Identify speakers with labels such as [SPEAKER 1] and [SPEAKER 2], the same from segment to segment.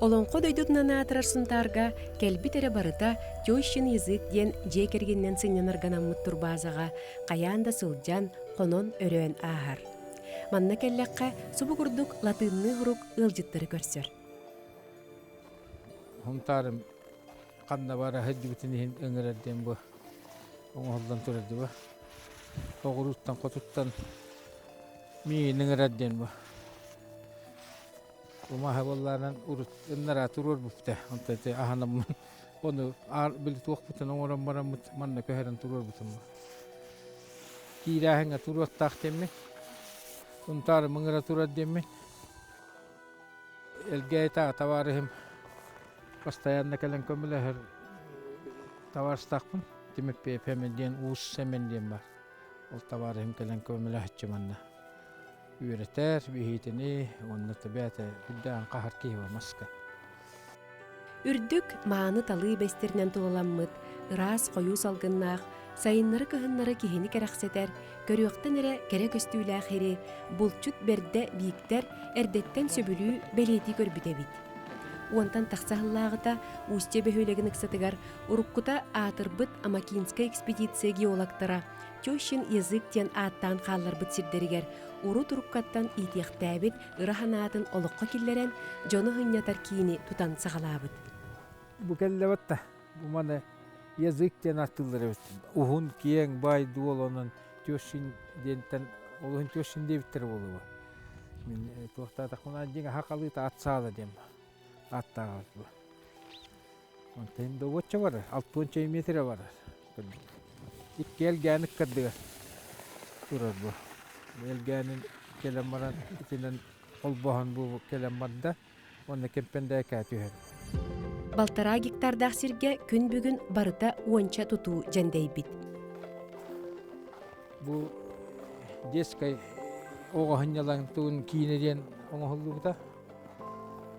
[SPEAKER 1] Олоҥхо дойдутунан аатырар Сунтаарга кэлбит эрэ барыта «Тещин язык» диэн дьиэ кэргэнинэн сынньанарга анаммыт турбаазаҕа хайаан да сылдьан, хонон-өрөөн ааһар. Манна кэллэххэ, субу курдук латыынныы сурук ыалдьыттары көрсөр.
[SPEAKER 2] Сунтаарым ханна бара сылдьыбытын иһин ыҥырар диэн бу оҥоһуллан турар дии бу. Оҕурууттан хотуттан миигин ыҥырар диэн бу. Умаһа буоллаанан урут ыннараа туруорбупта. Онтон ити аһанаммын ону били туохпутун оҥорон бараммыт манна көһөрөн туруорбутум. Киирээһиҥҥэ туруохтаах диэммин, Сунтаарым ыҥыра турар диэммин Элгээйитээҕи табаарыһым постоянно кэлэн көмөлөһөр табаарыстаахпын. Тимир Пэмэн диэн Уус Сэмэн диэн баар. Ол табаарыһым кэлэн көмөлөһөччү манна. Үөрэтэр, биһиитини уонна бэйэтэ үрдээн хаһар киһи маска.
[SPEAKER 1] Үрдүк, мааны талыы бэстэринэн тулаламмыт, ыраас хойуу салгыннаах, сайыннары-кыһыннары киһини кэрэхсэтэр, көрүөхтэн эрэ кэрэ көстүүлээх ири булчут бэрдэ Бииктэр эрдэттэн сөбүлүү бэлиэтии көрбүт эбит. Уонтан тахса сыллааҕыта Устье бөһүөлэгин ыксатыгар уруккута аатырбыт Амакинскай экспедиция геологтара Тещин язык диэн ааттаан хаалларбыт сирдэригэр урут-уруккаттан иитиэхтээбит ыра санаатын олоххо киллэрэн, дьону сынньатар киини тутан саҕалаабыт.
[SPEAKER 2] Бу кэллэбит да, бу маны язык диэн ааттыыллар эбит. Уһун, киэҥ, баай дуол онон тещин диэнтэн олуһун тещин диэбиттэр буолуо. Мин туохтаатахпына дьиҥ аха халыыта ат саала диэн ааттааҕа бу. Онтон да уочча барар, алтуонча метрэ барар. Икки элгээни ыккардыгар турар бу. Элгээнин кэлэн баран итинэн холбоһон бу кэлэн барда уонна Кэмпэндээкээ түһэр.
[SPEAKER 1] Балтараа гектардаах сиргэ күн бүгүн барыта уонча тутуу дьэндэйбит.
[SPEAKER 2] Бу детскай оҕо сынньалаҥ тугун киинэ диэн оҥоһуллубута.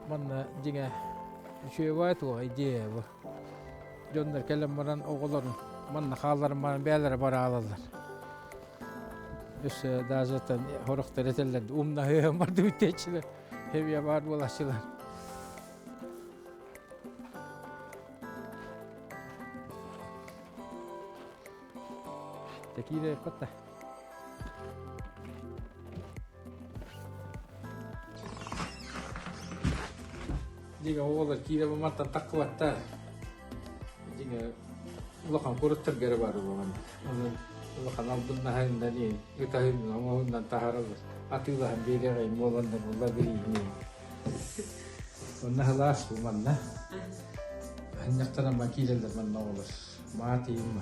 [SPEAKER 2] Манна дьиҥэ үчүгэй туох идея бу. Дьоннор кэлэн баран оҕолорун манна хаалларан баран бэйэлэрэ бараалаллар. Өссө даже хорохтор этэллэр умнаһыам бардыбыт диэччилэр хевия баар буолааччылар. Такие да. Дьиҥэ оҕолор киирэ мантан таххыбаттар. Дьиҥэ улахан куораттарга эрэ баар буолан. Онон улахан албыннаһыннан ытаһын оҥоһуннан таһаараллар. Атыылаһан биэриэҕэй буоланнар булла бириини. Онно сылаас бу манна. Анньахтаран киирэллэр манна оҕолор. Маатыйым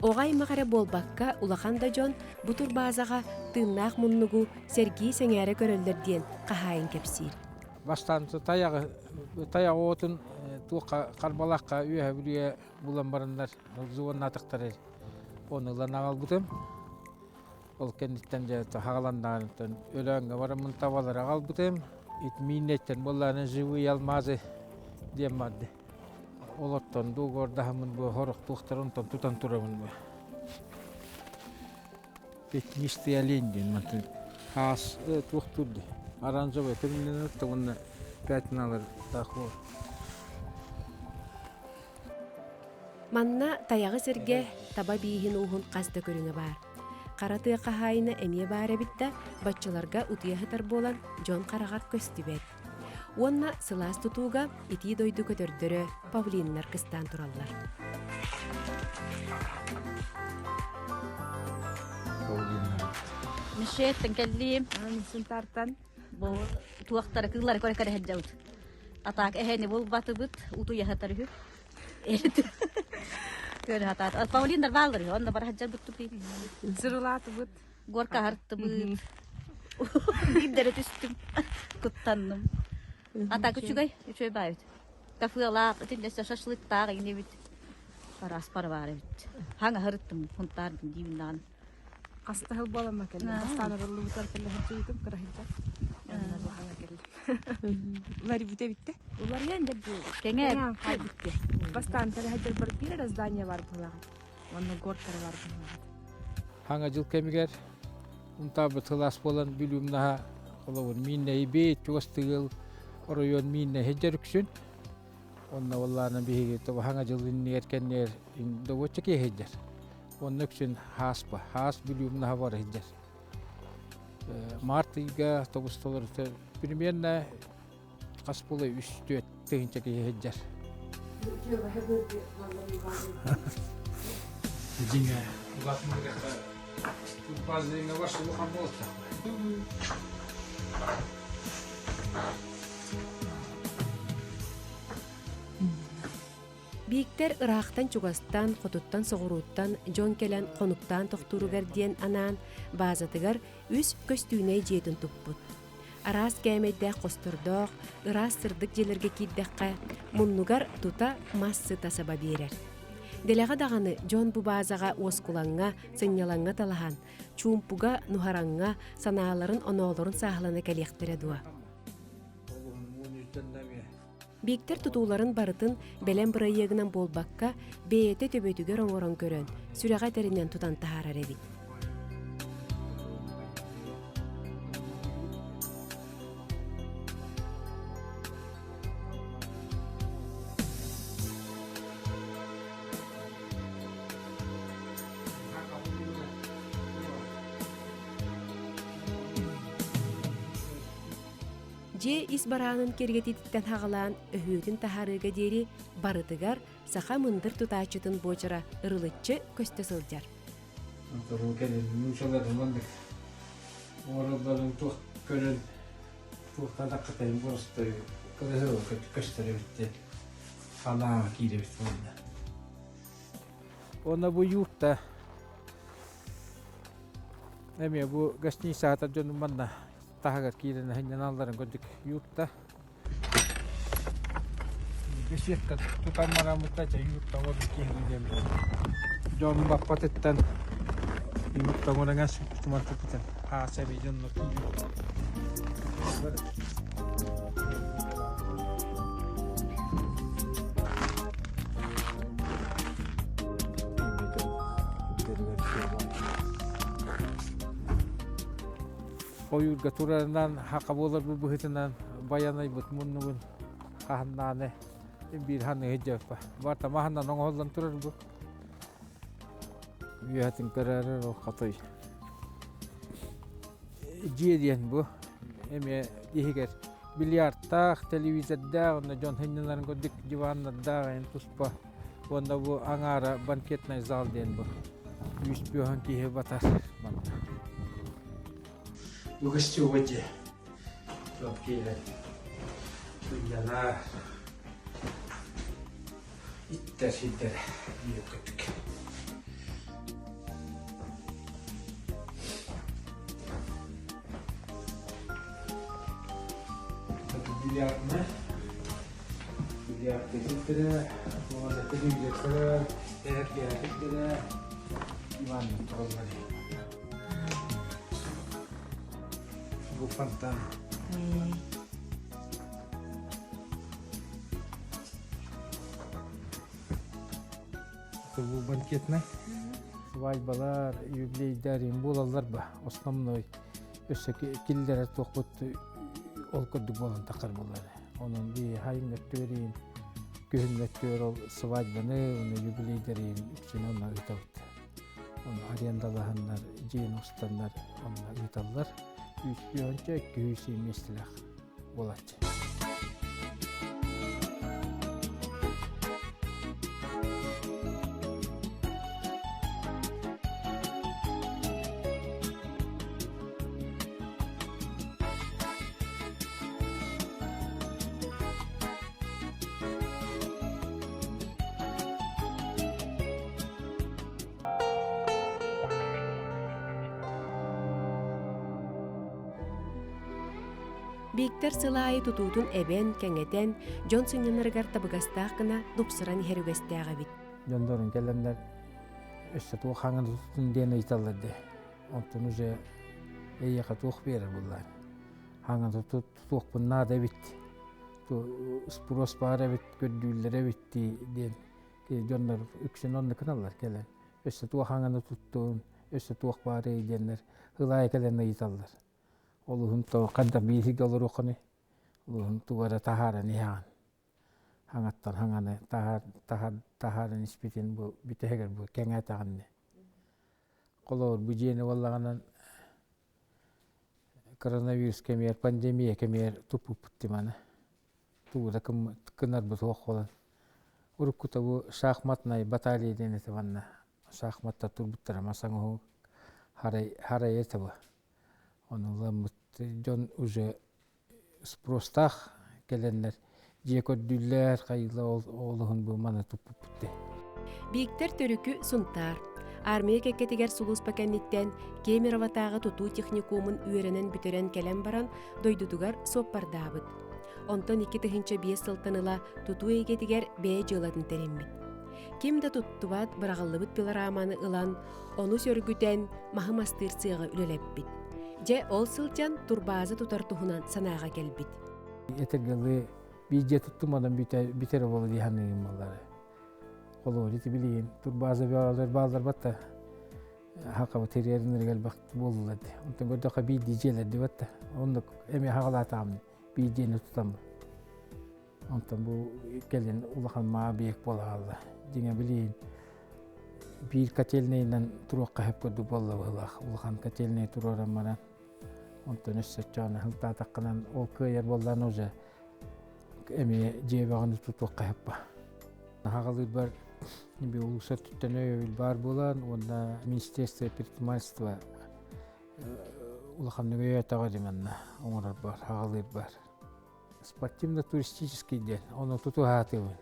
[SPEAKER 1] Оҕо аймах эрэ буолбакка, улахан да дьон бу турбаазаҕа тыыннаах муннугу сэргии-сэҥээрэ көрөллөр диэн хаһаайын кэпсиир.
[SPEAKER 2] Бастаан тайаҕы тайах оҕотун туохха харбалаахха үөһэ бүлүүгэ булан бараннар зуоннаатахтар ону ылан аҕалбытым. Ол кэнниттэн дьэ хаҕаланнаҕыттан Өлөөҥҥө бараммын табалары аҕалбытым. Итмииннэттэн буоллаҕына живые алмазы диэн барды. Олортон дуогуордаһаммын бу хорохтуохтар онтон тутан турабын бу. Пятнистый олень диэн мантан хаас туохтуур дии оранжевый көрүҥнэнэр да уонна пятналар таах буол.
[SPEAKER 1] Манна тайаҕы сиргэ таба бииһин ууһун хас да көрүҥэ баар. Хара тыа хаһаайына эмиэ баар эбит да, баччаларга утуйа сытар буолан, дьон хараҕар көстүбэт. Уонна сылаас тутууга итии дойду көтөрдөрө, павлиннар кыстаан тураллар.
[SPEAKER 3] Мишеттен кэллиим.
[SPEAKER 4] Сунтаартан.
[SPEAKER 3] Бу туохтары кыыллары көрө көрө сылдьабыт. Атаак эһэни булбатыбыт, утуйа сытар үһү. Көрө сатаат. Павлиндар бааллар үһү, онно бара сылдьарбыт тупи.
[SPEAKER 4] Сырылаатыбыт.
[SPEAKER 3] Горка аһартыбыт. Биирдэрэ түстүм. Куттанным. Атаак үчүгэй, үчүгэй баайбыт. Кафелаах, итиннэ шашлыктаах инибит. Араас пара баар эбит. Хаҥа һырыттым, хунтаардым диибин даҕаны.
[SPEAKER 4] Хаста сыл буолан кэллим. Бастаан арыллыбытар кэллэ сылдьыбытым кыраһыйда. Хаҥа кэллим. Уларыйбыта эбиттэ.
[SPEAKER 3] Уларыйан да кэҥээ
[SPEAKER 4] хайбытте. Бастаан кэлэ бар биир здание бар буолаҕын. Онно горкара бар буолаҕын.
[SPEAKER 2] Хаҥа дьыл кэмигэр унтаабыт сылаас буолан бүлүүм наһаа Холобур, Мииннэйбит, чугас тыгыл оройуон Мииннэйи дьэр үксүн. Онно буоллаана биһиги хаҥа дьыл иннигэр кэннигэр добуочча киһи сылдьар. Онно үксүн хааспа, хаас Бүлүүмнаһа бара сылдьар. Март ыйга тобус толорута примерно хас буолай үс-түөрт тыһыынча киһи сылдьар. Дьиҥэ, улаатыннарыахха базыҥа бар улахан буолуохтаах.
[SPEAKER 1] Бииктэр ыраахтан-чугастан, хотуттан-соҕурууттан дьон кэлэн хонуктаан тохтууругар диэн анаан баазатыгар үс көстүүнэй дьиэтин туппут. Араас кээмэйдээх хостордоох, ыраас сырдык дьиэлэргэ киирдэххэ, муннугар тута мас сыта саба биэрэр. Дэлэҕэ даҕаны дьон бу баазаҕа уоскулаҥҥа, сынньалаҥҥа талаһан, чуумпуга, нуһараҥҥа санааларын-оноолорун сааһылана кэлиэхтэрэ дуо? Бииктэр тутууларын барытын бэлэм бырайыагынан буолбакка, бэйэтэ төбөтүгэр оҥорон көрөн, сүрэҕэ этэринэн тутан таһаарар эбит. Дьиэ ис бараанын киэргэтиититтэн саҕалаан өһүөтүн таһаарыыга диэри барытыгар саха мындыр тутааччытын буочара ырылыччы көстө сылдьар.
[SPEAKER 2] Кэлин маннык оҥороллорун туох көрөн туохтан таккатайын боростой кырыһы көстөр эбит диэн санааҕа киирэбит буолла. Уонна бу юрта эмиэ бу гостиница аһатар дьонум манна таһыгар киирэн сынньаналларын курдук юрта беседка тутан бараммыта чэ юрта оҥорбут киһи диэн дьон баппатыттан юрта оҥорон сүппүтүм туппутун хааса эбии дьонно Ойуурга турарынан хака буоларбыт быһыытынан байанайбыт муннугун хаһаннааны биир ханыһы дьаппа. Барта маһынан оҥоһуллан турар бу. Үөһэтин көрөр ол хотой. Дьиэ диэн бу. Эмиэ иһигэр бильярдтаах, телевизордаах, онно дьон сынньанарын курдук диваннардаах эҥин туспа. Уонна бу аҥаара банкетный зал диэн бу. Үс бүөһүн киһи батар манна. Бу гостевой дьиэ. Дьон киирэн сынньанар, иттэр сирдэрэ диэбиккитик. Бильярдная. Бильярд сирдэрэ, уонна телевизордара, эргиэрдэрэ, Иван тураллар. Бу фонтан. Бу банкетный. Свадьбалар, юбилейдар им буолаллар ба. Основной өссө киллэрэр туохпут ол курдук буолан тахар буолар. Онон би хайын өттүгэр күһүн өттүгэр ол свадьбаны, уонна юбилейдары үксүн онно ыытабыт. Ону арендалаһаннар, дьиэни устаннар онно ыыталлар. Үс үөнчэ, 200 миэстэлээх буолааччы.
[SPEAKER 1] Бииктэр сыл аайы тутуутун эбэн, кэҥэтэн, дьон сынньанарыгар табыгастаах гына тупсаран иһэр үгэстээх эбит.
[SPEAKER 2] Дьоннорун кэлэннэр өссө туох хаҥын тутун диэн ыйыталлар дии. Онтон уже эйиэхэ туох биэрэр буллаан. Хаҥын тутуохпун наада эбит. Спрос баар эбит, көрдүүллэр эбит диэн дьоннор үксүн онно гыналлар кэлэн. Өссө туох аҥаны туттун, өссө туох баарый диэннэр ылаайы кэлэн ыйыталлар. Олуһун то ханна бииһигэ олоруоххуный? Олуһун тугу эрэ таһааран иһэҕин. Хаҥаттан хаҥаны таһаар, таһаар, таһааран испитин бу бүтэһигэр бу кэҥээтэҕинни. Холобур, бу дьиэни буоллаҕынан коронавирус кэмигэр, пандемия кэмигэр туппуппут дии Тугу да гынарбыт суох буолан. Уруккута бу шахматнай баталия диэн этэ манна. Шахматтар турбуттара мас оҥоһуу харай харай этэ бу. Ону ыламмыт дьон уже спростаах кэлэннэр дьиэ көрдүүллэр, хайыылар ол олуһун бу маны туппуппут дии.
[SPEAKER 1] Бииктэр төрүкү Сунтаар. Армия кэккэтигэр сулууспа кэнниттэн Кемероватааҕы тутуу техникумун үөрэнэн бүтэрэн кэлэн баран дойдутугар суоппардаабыт. Онтон 2005 сылтан ыла тутуу эйгэтигэр бэйэ дьыалатын тэриммит. Ким да туттубат быраҕыллыбыт пилораманы ылан, ону сөргүтэн, маһы мастыыр сыаҕы үлэлэппит. Дьэ, ол сылдьан турбааза тутар туһунан санааҕа кэлбит.
[SPEAKER 2] Этэргэлыы биир дьиэ туттум онон бүтэр буола дии саныырым буоллар. Холобур, ити билигин турбааза бөҕөлөр бааллар батта хакабы терриэринэргэ элбэх буоллулар дии. Онтон көрдөххө биирдии дьиэлэр дии батта. Оннук эмиэ хаҕалаатаҕым биир дьиэни тутаммын. Онтон бу кэлин улахан маа объект буола хаалла. Дьиҥэ билигин биир котельнайынан туруохха сөп курдук буолла быһыылаах. Улахан котельнай туруоран баран онтон өссө оччоҕуна сылтаатаххынан ол кыайар буоллаҕына уже эмиэ дьиэ бөҕөнү тутуохха сөп ба. Хаҕалыырбар улуус өттүттэн өйөбүл баар буолан уонна Министерство предпринимательства улаханнык өйөөтөҕө дии манна оҥорорбор, хаҕалыырбар. Спортивно-туристический диэн ону тутуһаатыбын.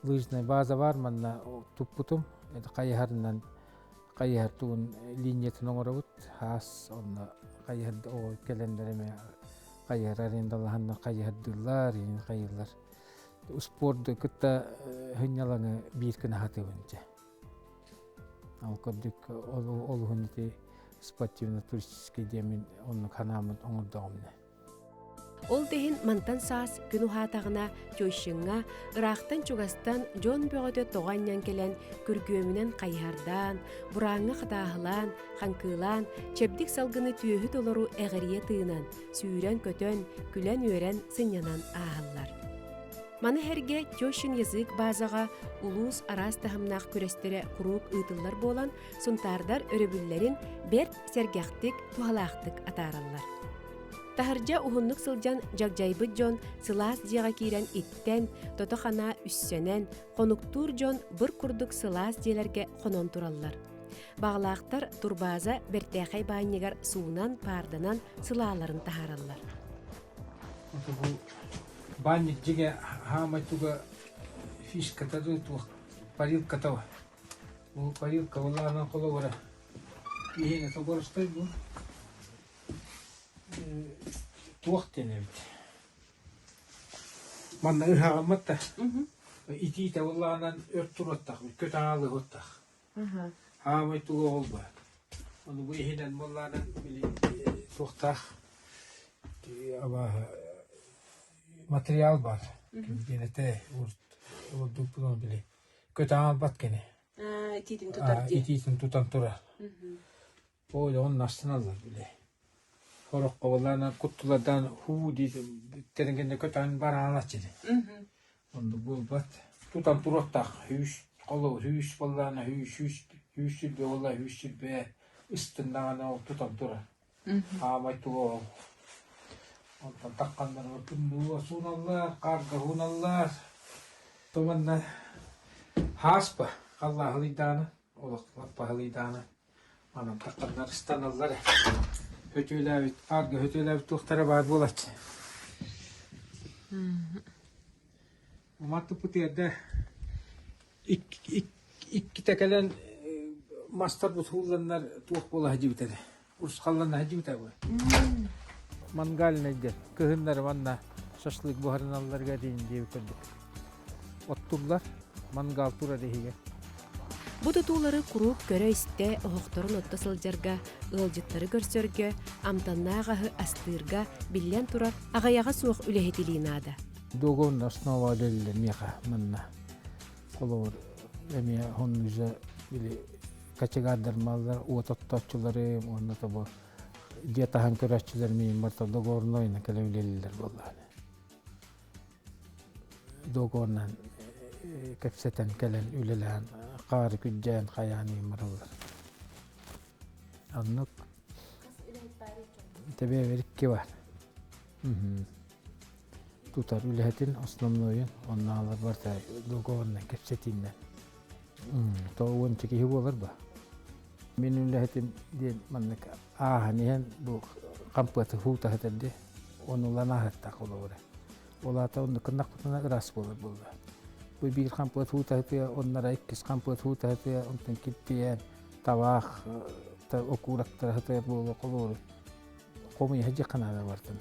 [SPEAKER 2] Лыжная база бар манна туппутум. Хайыһарынан хайыһар тугун линиятын оҥоробут. Хаас онно хайыһар оҕо кэлэннэр эмиэ хайыһар арендалаһаннар хайыһардыыллар, иин хайыыллар. Успуорду кытта сынньалаҥы биир гына хатыыбын дьэ. Ол курдук олуһун ити спортивно-туристический диэммин оннук санааммын оҥордоҕум ини.
[SPEAKER 1] Ол да иһин мантан саас күн уһаатаҕына Тещиҥҥа ыраахтан-чугастан дьон бөҕөтө тоҕо анньан кэлэн күргүөмүнэн хайыһардаан, бурааҥҥа хатааһылаан, хаҥкыылаан, чэбдик салгыны түөһү толору эҕирийэ тыынан, сүүрэн-көтөн, күлэн-үөрэн сынньанан ааһаллар. Маны сэргэ Тещин язык базаҕа улуус араас таһымнаах күрэстэрэ куруук ыытыллар буолан, сунтаардар өрөбүллэрин бэрт сэргэхтик, туһалаахтык атаараллар. Таһырдьа уһуннук сылдьан дьагдьайбыт дьон сылаас дьиэҕэ киирэн иттэн, тото-хана үссэнэн, хонуктуур дьон быр курдук сылаас дьиэлэргэ хонон тураллар. Баҕалаахтар турбааза бэртээхэй баанньыгар суунан, паарданан сылааларын таһаараллар.
[SPEAKER 2] Бу баанньык дьиҥэ хаамай туга фишката туох парилката Бу парилка былаанан холобура киһини тоборустай бу туох диэн эбит манна ыһаҕыммат да итиитэ былаанан өр туруоттах көт аалыһыттах хаамай туга буолбат ону бу иһинэн буоллаанан били туохтаах абааһы материал бар диэн этэ урут олордуппутун били көт аалбат кини
[SPEAKER 4] итиитин тутар дии
[SPEAKER 2] итиитин тутан турар Оо, онно астыналлар били. Сороххо буоллаҕына куттулардаан һуу дии тэрин кэннэ көтөн бараалааччы ини. Оннук буолбат. Тутан туруохтаах сүүс холобур сүүс буоллаҕына сүүс сүүс сүүс сүрбэ буолла сүүс сүрбэ ыстыннаҕына ол тутан турар. Хаамай туга ол. Онтон тахханнар тымныыга сууналлар, хаарга сууналлар. То манна хааспа халлааһылыйдаҕына олох лаппаһылыйдаҕына Онон тахханнар ыстаналлар хөтүөлээбит аарга хөтүөлээбит туохтара баар буолааччы. Уматтыппыт иккитэ кэлэн мастар бутуулланнар туох буола сылдьыбыт этэ. Урусхаллана сылдьыбыта бу. Мангальнай диэн кыһыннары манна шашлык буһарыналларга диэн диэбит курдук. Оттуллар, мангал турар иһигэр.
[SPEAKER 1] Бу тутуулары куруук көрө-истэ, оһохторун отто сылдьарга, ыалдьыттары көрсөргө, амтаннаах аһы астыырга, биллэн турар, аҕыйаҕа суох үлэһит илии наада.
[SPEAKER 2] Договорная основа үлэлиир миэхэ манна. Холобур, эмиэ хоннуйса били кочегардар маллар уот оттооччулары уонна тобо. Дьиэ таһан көрөөччүлэр миин барыта договорнойунан кэлэ үлэлииллэр буоллаҕына. Договорунан кэпсэтэн кэлэн үлэлээн хаары күрдьээн хайаан иин бараллар. Оннук тэбиэбэр икки бар. Тутар үлэһитин основнойун онно барыта договорунан кэпсэтииннэн. То уонча киһи буолар ба. Мин үлэһитим диэн маннык ааһан иһэн бу хампыаты һуутаһытар дии. Ону ылан ааһыттах холобура. Ол аата оннук гыннахпытына ыраас буолар буолла. Бу биир хампыат һуутаһытыа, оннара иккис хампыат һуутаһытыа, онтон киртийэн табаах окуурактара сытыар буолуо холобура. Хомуйа сылдьыахха наада бартын.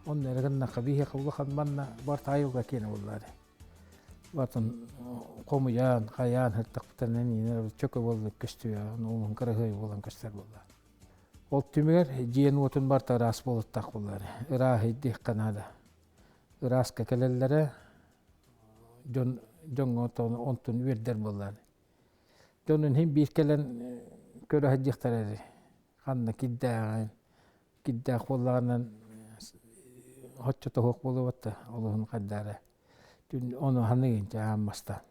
[SPEAKER 2] Онно эрэ гыннахха биһиэхэ улахан манна барта айылҕа киэнэ буоллаары. Атын хомуйан, хайаан сыттахпытына чөкө буолла көстүө, улун кыраһыай буолан көстөр буолла. Ол түмүгэр дьиэн уотун барыта ыраас буолуттаах буоллар. Ырааһый диэххэ наада. Ырааска кэлэллэрэ дьон дьоҥҥо онтун үөрдэр буоллар. Дьонун иһин биир кэлэн көрө сылдьыахтара эрэ. Ханна кирдээҕин, кирдээх буоллаҕынан оччото суох буолуо да олуһун хайдаара. Ону ханыгын чааһан бастаан.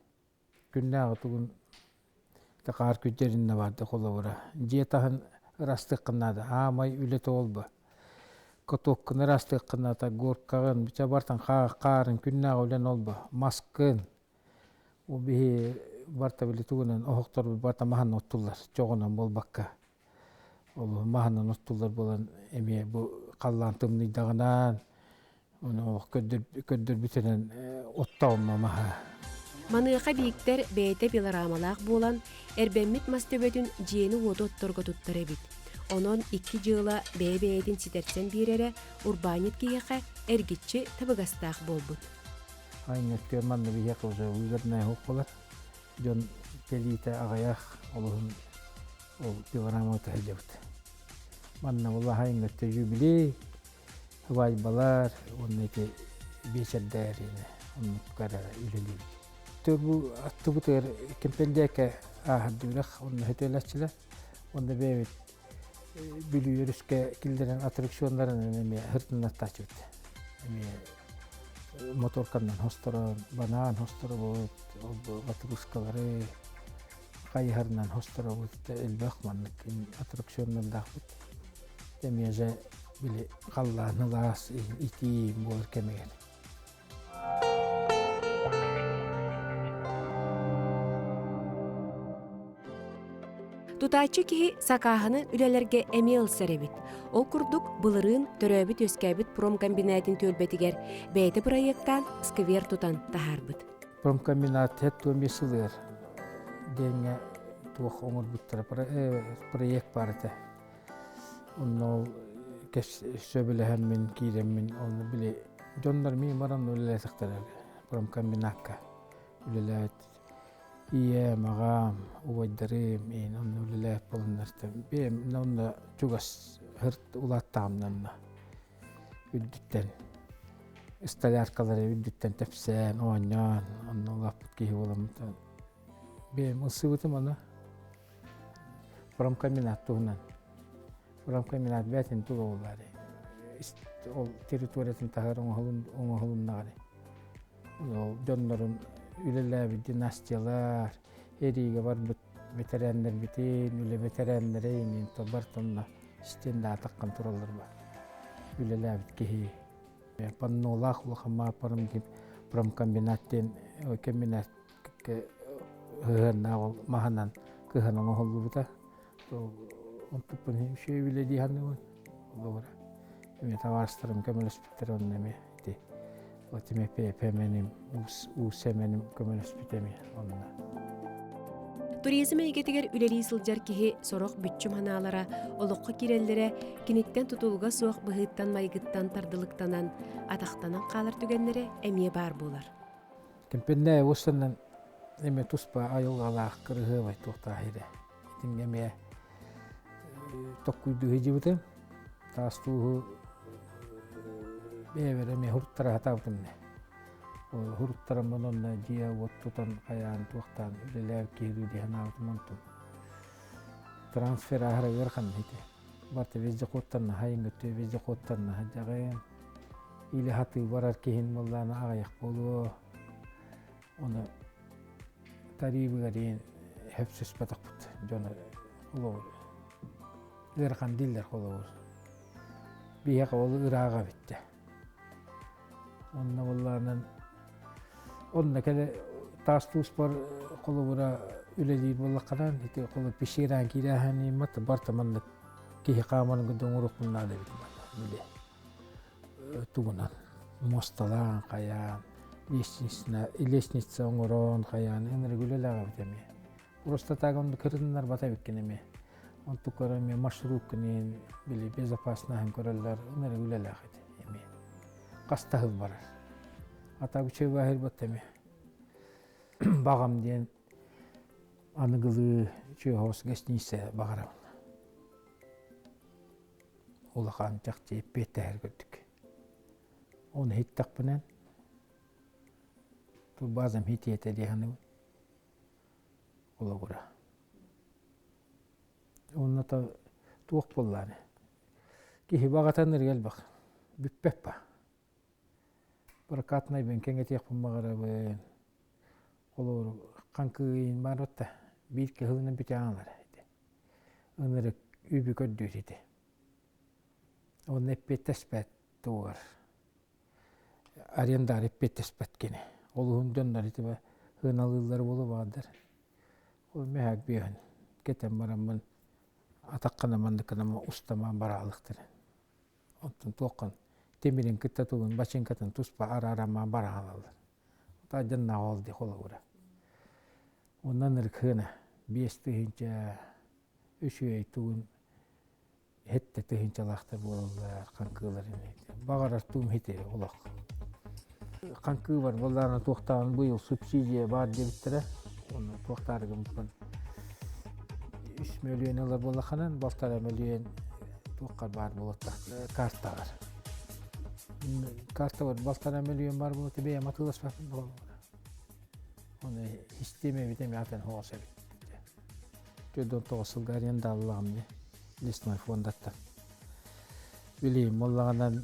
[SPEAKER 2] Күннээҕи тугун хаар күдьэриннэ баарда холобура. Дьиэ таһын ырастыаххын наада. Аамай үлэтэ буолба. Катоккун ырастыаххын наада, горкаҕын, чэ бартан хаарын күннээҕи үлэн олбо. Маскын, Ол биһи барта били тугунан оһохторбут барта маһынан оттуллар, чоҕунан буолбакка. Ол маһынан оттуллар буолан эмиэ бу халлаан тымныйдаҕынан ону көрдөрбүтүнэн оттоонно маһа.
[SPEAKER 1] Маныаха Бииктэр бэйэтэ пилорамалаах буолан, эрбэммит мас төбөтүн дьиэни-уоту отторго туттар эбит. Онон икки дьыала бэйэ-бэйэтин ситэрсэн биэрэрэ урбаанньыт киһиэхэ эргиччи табыгастаах буолбут.
[SPEAKER 2] Айнеттер манна биһиэхэ уже выгодная буолар. Дьон кэлиитэ аҕыйах олуһун ол пилорама сылдьабыт. Манна буолла айнеттер юбилей, свадьбалар уонна ити биэчэрдэр оннук эрэ үлэлиибит. Бу аттыбытыгар Кэмпэндээкэ ааһардыырах онно хөтөлөччүлэр. Онно бэйэбит Бүлүү өрүскэ киллэрэн аттракционнарын эмиэ һыртыннартааччыбыт. Эмиэ моторканнан хосторон, банаан хосторобут, ватрушкалары хайыһарынан хосторобут, элбэх маннык аттракционнардаахпыт. Эмиэ же били халлаан ылаас итии буолар кэмигэр.
[SPEAKER 1] Тутааччы киһи сакааһынан үлэлэргэ эмиэ ылсар эбит. Ол курдук, былырыын төрөөбүт-үөскээбит промкомбинатын түөлбэтигэр бэйэтэ бырайыактаан сквер тутан таһаарбыт.
[SPEAKER 2] Промкомбинат 75 сылыгар диэҥҥэ туох оҥорбуттара проект баар этэ. Онно ол сөбүлэһэммин, киирэммин, онно били дьоннор миин баран үлэлээтэхтэрэ промкомбинакка үлэлээт ийэм, аҕам, убайдарым иин онно үлэлээт буоланнар бэйэм онно чугас һырт улааттаҕым үрдүттэн столяркалары үрдүттэн тэпсээн, оонньоон онно улааппыт киһи буоламмыт бэйэм ылсыбытым аны Промкомбинат туһунан. Промкомбинат бэйэтин туга буоллаары. Ол территориятын таһыгар оҥоһулуннаҕары. Ол дьоннорун үлэлээбит династиялар, эриигэ барбыт бэтэрээннэрбитин, үлэ бэтэрээннэрин барытын стендаатаххан тураллар бар. Үлэлээбит киһи. Паннолаах улахан промкомбинат диэн комбинат ыһыаннаах ол маһынан кыһан оҥоһуллубута. Онтуппун үчүгэй үлэлии саныыбын. Олобура. Эмиэ табаарыстарым көмөлөспүттэр онно эмиэ ити вот эмиэ пэмэним уус сэмэним көмөлөспүт эмиэ онно.
[SPEAKER 1] Туризм эйгэтигэр үлэлии сылдьар киһи сорох бүччүм санаалара олоххо киирэллэрэ киниттэн тутулуга суох быһыыттан-майгыттан тардылыктанан, атахтанан хаалар түгэннэрэ эмиэ баар буолар.
[SPEAKER 2] Кэмпиннээ уостанан эмиэ туспа айылҕалаах кырыһыабай туохтаах иһирэ. Итингэ эмиэ токкуйдуу сылдьыбытым. Таас тууһу бэйэбэр эмиэ хуруттара сатаабытым эмиэ. Хуруттараммын онно дьиэ уот тутан хайаан туохтаан үлэлээбит киһи дуу дии санаабытым онтум. Трансфер ааһара ыарахан ити. Барыта вездеходтан наһаа иҥгөттүө, вездеходтан наһаа дьаҕайын. Или хатыы барар киһин буоллаана аҕыйах буолуо. Ону тарибыгар диэн хөпсүспэтөхпүт дьоно холобур ыарахан дииллэр холобур. Биһиэхэ ол ырааҕа бүттэ. Онно буоллаанан онно кэлэ таас тууспар холобура үлэлиир буоллаххына ити холобур пещераан киирээһэнииммат барта маннык киһи хаамарын курдук оҥоруохпун наада эбит били тугунан муосталаан хайаан лестница лестница оҥорон хайаан ынырык үлэлээх эбит эмиэ просто так онно кырыннарбата эбиккин эмиэ онтуккара эмиэ маршрутканы били безопасноһын көрөллөр ынырык үлэлээх этэ эмиэ хас да сыл барар а так үчүгэй баһыр эмиэ баҕам диэн аныгылыы үчүгэй гостиница баҕарабын улахан чахчы эппиэттэһэр курдук. Оны иһиттэхпинэн турбазам хитиэтэ дии саныыбын холобура. Уонна туох буоллааны киһи баҕатан эрэ элбэх бүппэт ба. Прокатнайбын кэҥэтиэхпин баҕарабын. Холобур хаҥкыйын баар биир кыһылынан бүтээн ылар ынырык үбү көрдүүр ити. Онно эппиэттэспэт тугар. Арендар эппиэттэспэт кини. Ол уһун дьоннор итибэ сыаналыыллар буолу баардар. Ол мэһээк биэһин кэтэн бараммын атаххына манныкына устамаан бараалыктар. Оттон туоххан тимирин кытта тугун бачыҥкатын туспа араарамаан бараалаллар. Таадьаннаах ол дии холобура. Онон ыркыына 5000 үчүгэй тугун хэттэ тыһыынчалаахтар буолаллар хаҥкыылар баҕарар туум хити олох хаҥкыы бар буоллаана туохтааҕын быйыл субсидия баар диэбиттэрэ онно туохтаарыгымпын 3 мөлүйүөн ылар буоллаххынан 1,5 мөлүйүөн туоххар баар буолуохтаах картаҕар картабар 1,5 мөлүйүөн баар буолуо бэйэм атыыласпаппын буолуо Оны система эбит эми атын хоос эбит. 49 сылга арендааллаҕым дии лесной фондаттан. Билиим буоллаҕынан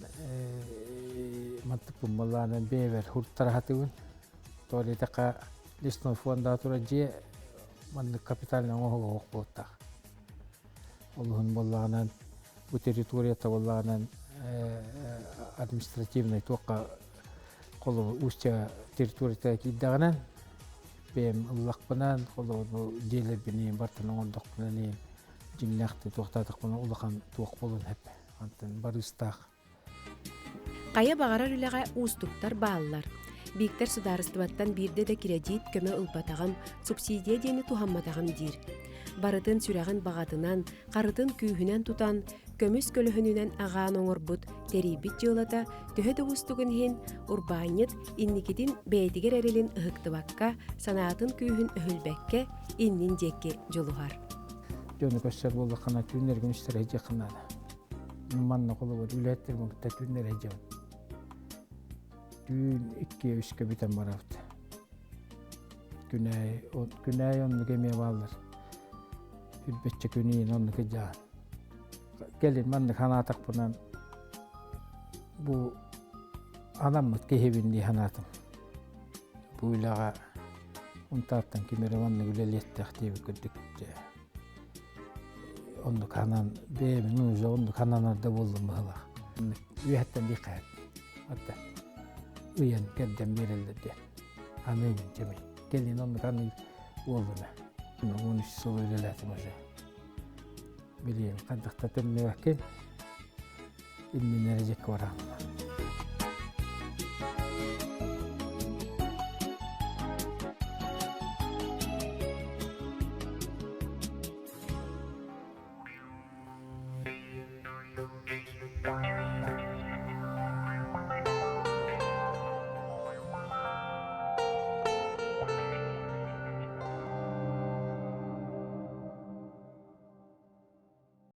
[SPEAKER 2] мантыкпын буоллаҕынан бэйэбэр хуртараһатыбын. Туалетака лесной фонда тура дьиэ маннык капитальный оҥоһулуох буолуохтаах. Олуһун буоллаҕынан бу территорията буоллаҕынан административнай туохха холобур устья территорията киирдэҕинэн бэйэм ыллахпынан холобур бу дьиэлэрбин бартан оҥордохпунан дьиҥнээхтик туохтаатахпына улахан туох буолуон сөп онтон барыыстаах.
[SPEAKER 1] Хайа баҕарар үлэҕэ уустуктар бааллар. Бииктэр судаарыстыбаттан биирдэ да кирэдьиит көмө ылбатаҕым, субсидия диэни туһамматаҕым диир. Барытын сүрэҕин баҕатынан, харытын күүһүнэн тутан, көмүс көлөһүнүнэн аҕаан оҥорбут, тэрийбит дьыалата төһө да уустугун иһин, урбаанньыт инникитин бэйэтигэр эрэлин ыһыктыбакка, санаатын күүһүн өһүлбэккэ иннин диэки дьулуһар.
[SPEAKER 2] Дьону көрсөр буоллаххына түүннэргин үстэрэ дьиэххин наада. Манна холобур үлэһиттэрбин кытта түүннэрэ дьиэбин. Түүн иккиэ-үскэ бүтэн барабыт. Күнээй, күнээй оннук эмиэ бааллар. Үрбэччэ күнүн оннук дьаан. Кэлин маннык санаатахпынан бу анаммыт киһибин дии санаатым. Бу үлэҕэ Унтаартан ким эрэ маннык үлэлиэхтээх диэбит курдук оннук ханан бэйэбин уже оннук хананар да буоллум быһылаах. Үөһэттэн диэххэ Атта ыйан кэрдэн биэрэллэр диэн. Аныыбын чэмэй. Кэлин оннук аныыр буоллум ээ. 13 сыл үлэлээтим уже. Билиэн хайдах да төннүбэккин. Иннинэ эрэ дьэккэ бараҕын.